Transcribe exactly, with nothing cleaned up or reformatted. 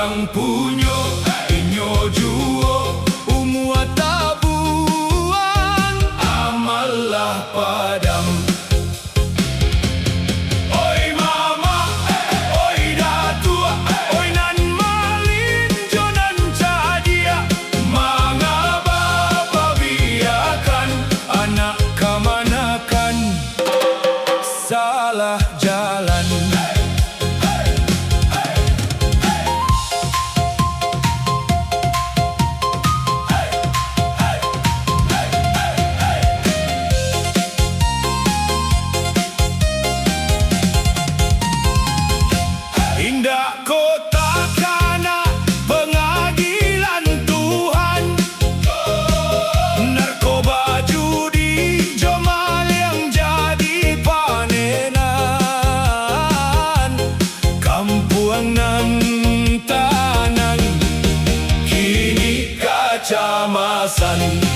Punyo inyo juo, umua tabuang, amal lah padam. Oi mamak, oi datuak, oi nan malinjo nan cadiak, manga babiakan anak kamanakan salah jalan. Indak ko takana pangadilan Tuhan, narkoba, judi, jo maliang jadi panenan. Kampuang nan tanang kini kacamasan.